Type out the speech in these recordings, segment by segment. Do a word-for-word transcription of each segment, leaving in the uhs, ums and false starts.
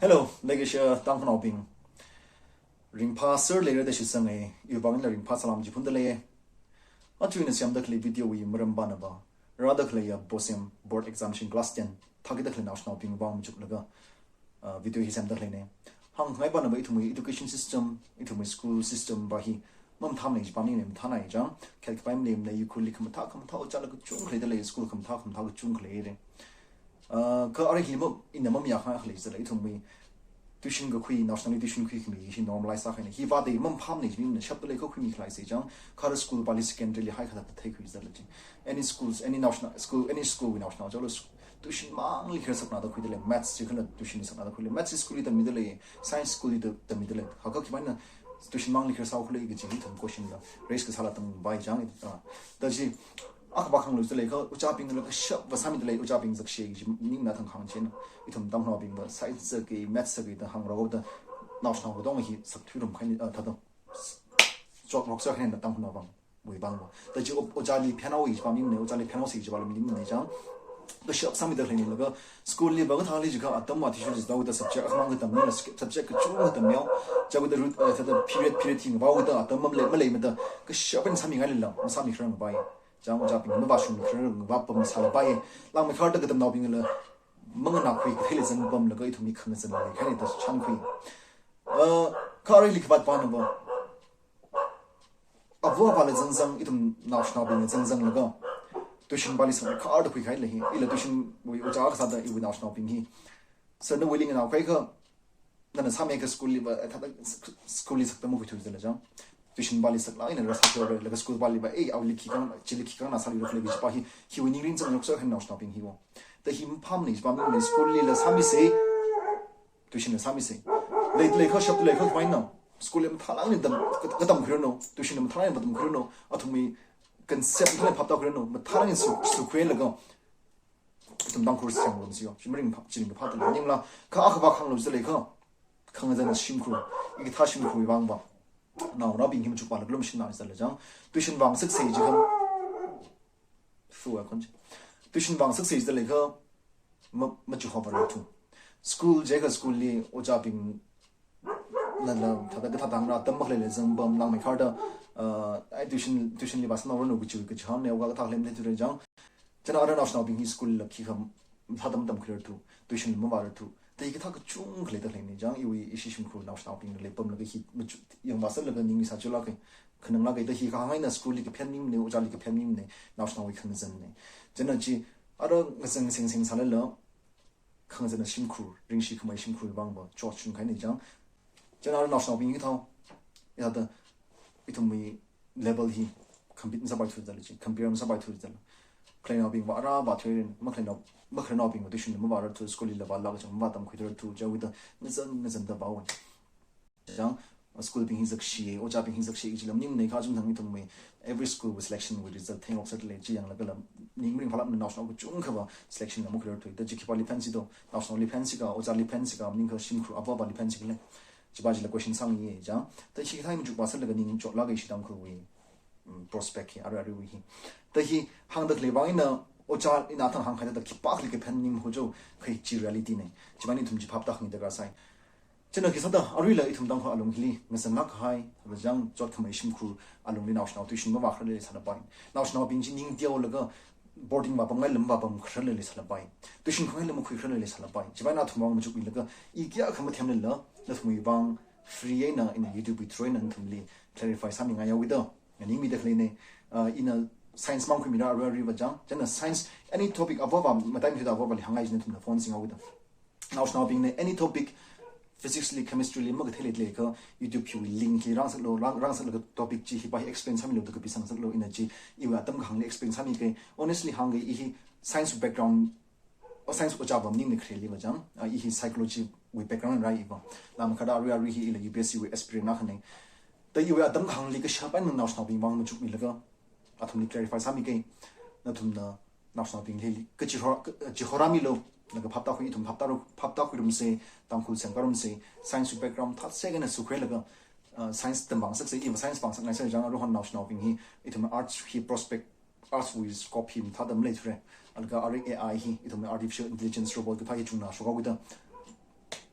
Hello, leikashi Tangkhulnaobing. Ringphā sāra leira da shitsanga, iwui vangla ringphā salam chiphunda lei. Aja ina semda khalei video wui maram pana va, rāda khaleiya BOSEM, Board Examination Class ten thākida khalei naoshinaobing vang machuklaga, uh, video hi semda khaleina. Hāngngai pana va ithumwui education system, ithumwui school system va hi mamathāmana jipa maningmana, mathānai chang, khet kapai maleimana, yukhurli khamathā khamathā ojāla kachungkha leida lei, school khamathā khamathā kachungkha leira. Uh, kha arui hi ma, ina mamayākhangai khalei zala, ithumwui tuition kakhui, naoshinaoli tuition khuikhami hi normalize sākahaina. Hi vāda mamaphāmana jipa maningmana, shapta leikha khuimi khalei sai chang, kha arui school pali secondary li haikha thāda theikhui zala chi. Any schools, any naoshina, school, any school wui naoshinao chalo s-, tuition mangli kharar sakna da khuida lei, maths chi khala tuition sakna da khuida lei, maths school li tammida lei, science school li ta-, tammida lei. Haka khipāna tuition mangli kharar sākhui lei kaji hi ithum question la raise kasāla tangpai chang, ah. Da chi, akha va khanglu zala kha, ojābingla kashap va sāmida lei, ojābing zakshi kaji maningmana thang khang china. Ithum Tangkhulnaobing va science sāki, maths sāki da hāngrao da, naoshinao katong hi sakthuirum kahaina, ah, thāda chotrok sākahaina Tangkhulnaobing wui vang va. Da chi o-, ojāli phenao jipa maningmana, ojāli phenao si jipa maningmana chang. Kashap sāmida khaleina laga school li va kathāli jiakha atam va tissue ji tau da subject akhamang katamna, subject kachungkha tamya. Chiwui da root, eh, thāda period, period hi va da atam malei, maleimada kashap eina sāmingailala, masāmi kharar ngapai. Chang ojābing mavāshungmi kharar ngavāpam sālapai. Langmeikharda katamnaobingla manganākhui kathei lei zangpamlaga ithumli khangazan leikahaina da chānkhui. Uh, kha aruili kavāt pana va, ava avāla zangzang, ithum naoshinaobingla zangzanglaga tuition pali sākharda khuikahai lei hi. Ila tuition wui ojā kasāda iwui naoshinaobing hi, sir, nawuili nganākhui kha, nana sāmi kha school li va, eh, thāda s-, school li sakta makhuithu zala chang, tuition pali saklāk eina rāsāthuira, laga school pali va, eh, awuili khikang, chili khikang na sāli rākhala kajipa hi, hiwui ningrin zangluksā kahaina naoshinaobing hi va. Da hi maphāmana jipa maningmana, school lila sāmisa, tuition la sāmisa. Leida leikha, shapta leikha khipāna, school li mathālāk eina tam, ka-, katamkhuiranu, tuition la mathālāk eina tamkhuiranu, athumwui concept mathālāk eina phaptākhuiranu, mathālāk eina su-, sukhuilaga ithum Tangkhul semrumsa yo, chi maringphā, chi ringkaphā da lei. Maningla, kha akha va khanglu zala kha, khangazan shimkhur, hikathā shimkhurwui vang va, naonaobing hi machukpālaga lumshina zala chang, tuition vāngasaksa jiakha, fu a khon chi. Tuition vāngasaksa zala kha, ma, machukhava rarthu. School jiakha school li ojābing nala thāda kathāda hāngra, atam makhalei lei zangpam, langmeikharda, uh, ai tuition, tuition li vāsānao ranu kachi, kachi hāngna, oka kathā khalei matheithura chang. China ara naoshinaobing hi school la khikha thāda matamkhuirarthu, tuition la mavārarthu. Da hikathā kachungkha leida khaleina chang, iwui ishi shimkhur naoshinaobingla leipamlaga hi machu-, yangvāsālaga ningli sāchulāk kahai, khananglāk kahai, da hi kahāng eina school li kaphen maningmana, ojāli kaphen maningmana, naoshinaowui khangazanna. China chi, ara ngazan seng seng sālala, khangazan shimkhur, ringshi khamei shimkhurwui vang va, chotshun kahaina chang. China ara naoshinaobing hithao, ya da, ithumwui level hi compete masāpaithu zala chi, compare masāpaithu zala. Khaleinaobing va ara vāthuirin, makhaleinao, makhaleinao bing va tuition la mavārarthu, school lila vālāk chang mavātamkhuirarthu, chiwui da ngazan ngazanda vāwui chang, school bing hi zakshi, ojābing hi zakshi kajila maningmana, kha achungthang ithumwui every school wui selection wui result theingarok sāda lei, chi yanglagala ning maringphālāk eina naoshinao kachungkha va selection la makhuirarthu. Da chi khipāli phensi do, naoshinaoli phensi kha, ojāli phensi kha, maningkha shimkhur ava avāli phensi khala. Chipa chila question sāngai chang. Da hikathā hi machukpāsālaga ning chotlāk kahai ishi Tangkhulwui, mm, prospect hi, arui aruiwui hi. Da hi hāngda khalei vang eina, ojā ina thang hāngkahai thāda khipākhali kaphen maning ho jo, kha chi reality na. Chipa ithum chi phaptākhangai darkar sai. China khisāda aruila ithum Tangkhul alung hili ngazanlāk kahai, va chang, chot khamei shimkhur alungli naoshinao tuition mavākhararla leisālapai. Naoshinaobing chi ning teolaga boarding vāpamngaila mavāpamkhararla leisālapai. Tuition khuingaila makhuikhararla leisālapai. Chipa ina athum vang machukmilaga, i kayākha mathemlala, nathumwui vang free eina ina YouTube wui through eina nathumli clarify sāmingai haowa da nganingmida khaleina. Uh, ina science mang khuimira arui arui va chang. China science, any topic ava avā, mataimei thuda ava avāli hāngngai china nathumna phone singhaowa da. Naoshinaobingna any topic, physics li, chemistry li makathei leida leikha, YouTube wui link hi rāngasaklu, rāng, rāngasaklaga topic chi hipa hi explain sāmilu da kapisang ngasaklu, ina chi iwui atam kahāngli explain sāmikahai. Honestly hāngkahai, i hi science background, o science ojā va maningmana khareli va chang, ah, i hi psychology wui background rāi va. Langmeikharda arui arui hi ila U P S C wui aspirant akhana. Da iwui atam kahāngli kashap eina naoshinaobing vang machukmilaga, athumli clarify sāmikahai, nathumna naoshinaobingli kachihora, ka-, chihorāmilu, laga phaptākhui, ithum phaptāru, phaptākhuirumsa, Tangkhul semkārumsa, science background thāda sākahai eina sukhuilaga, uh, science tamvāngasaksa, iva science vāngasakngaisa chang, aruihon naoshinaobing hi, ithum arts hi prospect, arts wui scope hi mathāda maleithura. Laga arui A I hi, ithum artificial intelligence robot kathā hi chungna shokhaowa da.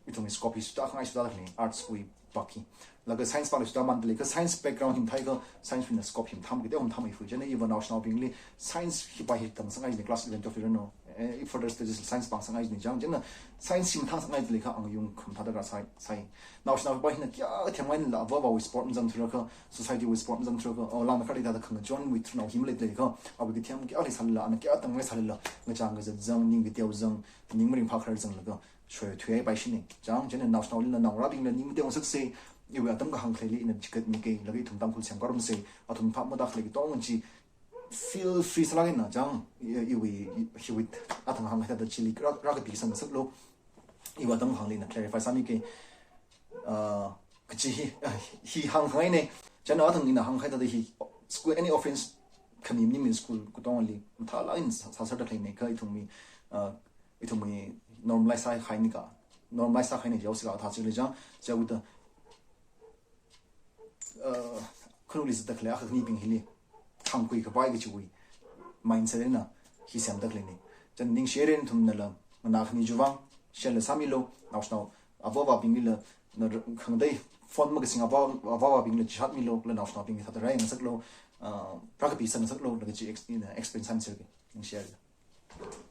ithumwui scope hi suda khangai suda khalei, arts wui pak hi. Laga science pak hi suda mantalei kha science background hi mathāakha science wui eina scope hi mathāmei, kida hi mathāmei hui. Chieina iva naoshinaobingli science hi pa hi tangsangngai jina class eleven twelve li ranu. Eh, further studies science pāngsāngai jina chang. Chieina science hi mathāngasakngai talei kha angayung khamathāda rāsai, sai. Naoshinao pa hina kayākha themngailala avāvawui sport mazangthurakha, society wui sport mazangthurakha, oh, langna kharda thāda khangachonwui tharnao hi maleilakha, awui kathem kayākha leisālala, ana kayākha tamngaisālala, ngachang kazat zang, ning kateo zang, ning maringphā kharar zanglaga, shoi thuihai paishina. Chang, chieina naoshinaolila naongarābingla ning mateongasaksa, iwui atam kahāng khaleili ina chigatmika, laga ithum Tangkhul semkhuirumsa, athum phap matākhalei katonga chi, feel free sālāk eina chang, i, iwui, i, hiwui athang hāngkahai thāda chili rā, rākapisang ngasaklu, iwui atam kahāngli ina clarify sāmika, ah, kachi hi, ah, hi hāngkhangaina. Chieina athang ina hāngkahai thāda hi, school, any offense khami maningmana, school katongali mathālāk eina sā, sāserda khaleina kha ithumwui, ah, ithumwui normalize sāhaina kha, normalize sāhaina jihaosi kha thā chili chang, chiwuida, uh, khanuli zatda khalei akha khanibing hili hāngkhui kapai kachiwui mindset eina hi semda khaleina. Chieina ningshi haira nathumnala, nganā khani chiwui vang share la sāmilu, naoshinao avāvabinglila, na r-, khangatei phone makasinga avā, avāvabingla chihānmilu, laga naoshinaobing hi thāda rāngasaklu, uh, rākapisang ngasaklu, laga chi ex-, ina explain sāmiserki. Ningshi haira.